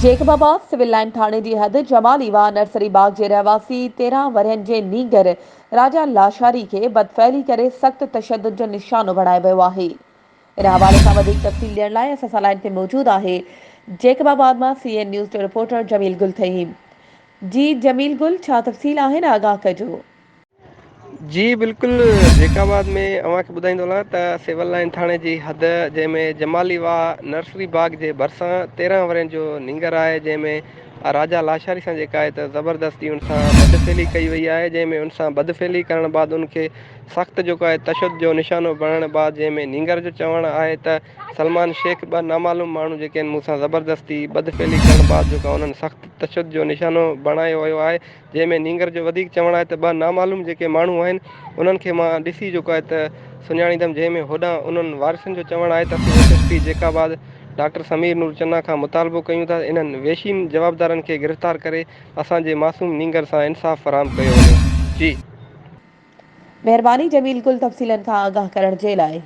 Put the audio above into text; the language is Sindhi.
جيڪب آباد سول لائين ٿاڻي جي حد جمالي واهه نرسري باغ جي رهواسي 13 ورهين جي نينگر راجا لاشاري کي بدفعلي ڪري سخت تشدد جو نشانو بڻايو ويو آهي. ان حوالي سان وڌيڪ تفصيل ڏيڻ لاء اسان سان لائين تي موجود آهي جيڪب آباد مان سي اين نيوز جو رپورٽر جميل گل ٿهيم. جي جميل گل ڇا تفصيل آهن آگاهه ڪجو. جي بلڪل جيڪب آباد ۾ اوهان کي ٻڌائيندو هلان ته سول لائين ٿاڻي جي حد جنهن ۾ جمالي واهه نرسري باغ جي ڀرسان 13 ورهين جو نينگر آهي جنهن ۾ راجا لاشاري سان جيڪا آهي ته زبردستي ان سان بدفعلي ڪئي وئي آهي جنهن ۾ ان سان بدفعلي ڪرڻ بعد ان کي سخت جيڪو آهي تشدد جو نشانو بڻائڻ بعد جنهن ۾ نينگر جو چوڻ آهي ته سلمان شيخ ٻه نامعلوم ماڻهو جيڪي آهن مون سان زبردستي بدفعلي ڪرڻ بعد جيڪو انهن سخت تشدد جو نشانو بڻايو ويو آهي جنهن ۾ نينگر جو وڌيڪ چوڻ آهي ته ٻه نامعلوم جيڪي ماڻهو آهن انهن کي مان ڏسي جيڪو آهي ته سڃاڻيندم جنهن ۾ هوڏانهن انهن وارثن جو چوڻ آهي ته اسين S S P Jacobabad doctor Sameer Noor Channa کان مطالبو ڪيون ٿا ته انهن وحشين جوابدارن کي گرفتار ڪري اسان جي معصوم نينگر سان انصاف فراهم ڪيو وڃي. جي. مهرباني جميل گل تفصيلن کان آگاهه ڪرڻ جي لاء.